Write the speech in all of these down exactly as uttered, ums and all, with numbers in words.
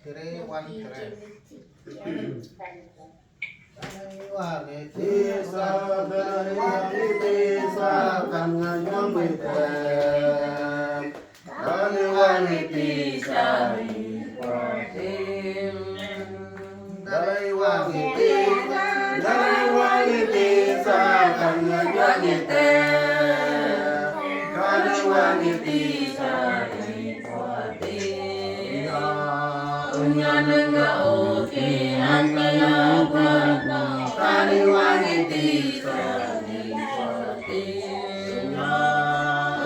Three, one, three. Tisa, tisa, kan nga yuang ite. Kani wangi tisa i kuati. Dalai wangi tisa, dalai wangi tisa, kan nga yuang ite. Kani wangi tisa i kuati. Unya nengga oke angkaya kuata. Kani wangi tisa i kuati.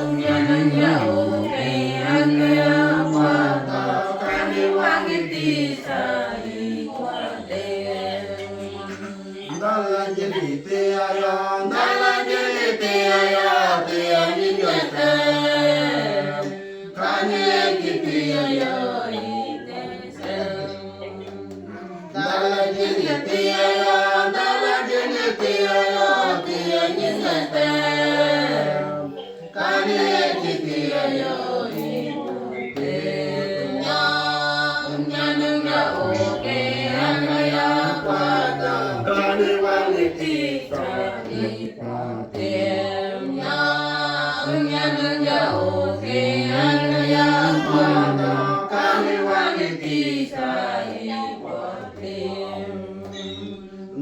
Unya nengga oke angkaya kuata. Kani wangi tisa i kuati. Dala jeli tia ya, dala jeli tia ya, tia nyi ya te. Kani eki tia ya i te se. Dala jeli tia ya, dala jeli tia ya, tia nyi ya te. Kani eki tia ya i kuati. Nya, nya nengga oke angkaya kuata. Kani wangi tisa i kuati. Nya, nya nengga oke angkaya kuata. Kani wangi tisa i kuati.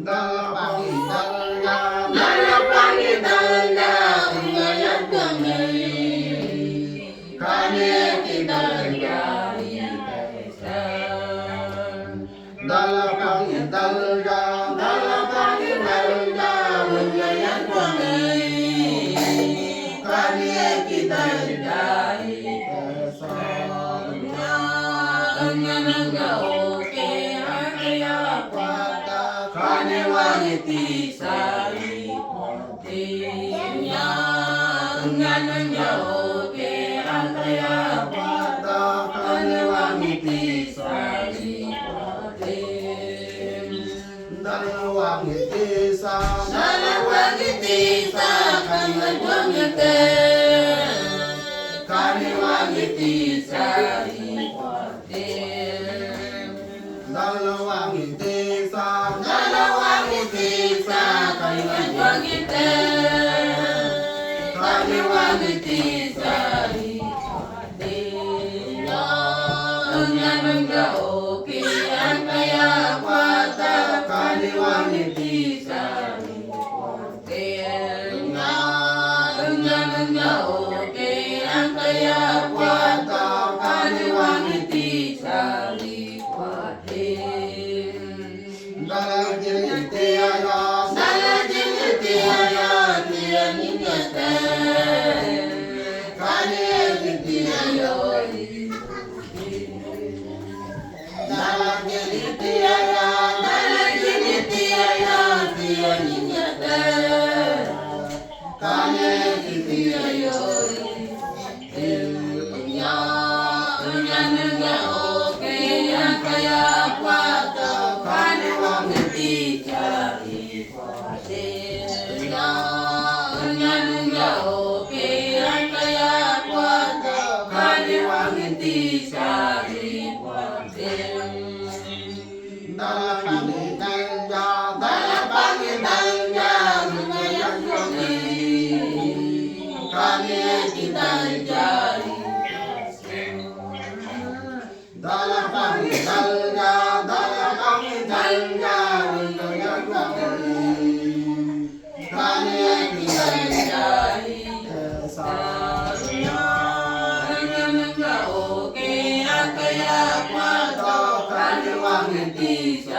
Dala pangi dalja, dala pangi dalja, unga ya pangi. Kani eki dalja i te se. Dala pangi dalja, dala pangi dalja, unga ya pangi. Kani eki dalja i te se. Nya, nya nengga oke angkaya kuata. Kani wangi tisa i kuati. Nya, nya nengga oke angkaya kuata. Kani wangi tisa i kuati. Dala wangi tisa, dala wangi tisa, kani wangi te. Kani wangi tisa i kuati. Dala wangi tisa, dala wangi tisa, kani wangi te. Kani wangi tisa i kuati. Nya, nya nengga oke angkaya kuata. Kani wangi tisa i kuati. Nya, nya nengga oke angkaya kuata. Kani wangi tisa i kuati. Dala jeli tia ya, dala jeli tia ya, tia nyi ya te. Kani eki tia ya i kuati. Dala jeli tia ya, dala jeli tia ya, tia nyi ya te. Kani eki tia ya i kuati. Nya, nya nengga oke angkaya kuata. Kani wangi tisa i kuati. Nya, nya nengga oke angkaya kuata. Kani wangi tisa i kuati. Dala pangi dalja, dala pangi dalja, unga ya pangi. Kani eki dalja i te se. Dala pangi dalja, dala pangi dalja, unga ya pangi. Kani eki dalja i te se. Nya, nya nengga oke angkaya kuata. Kani wangi tisa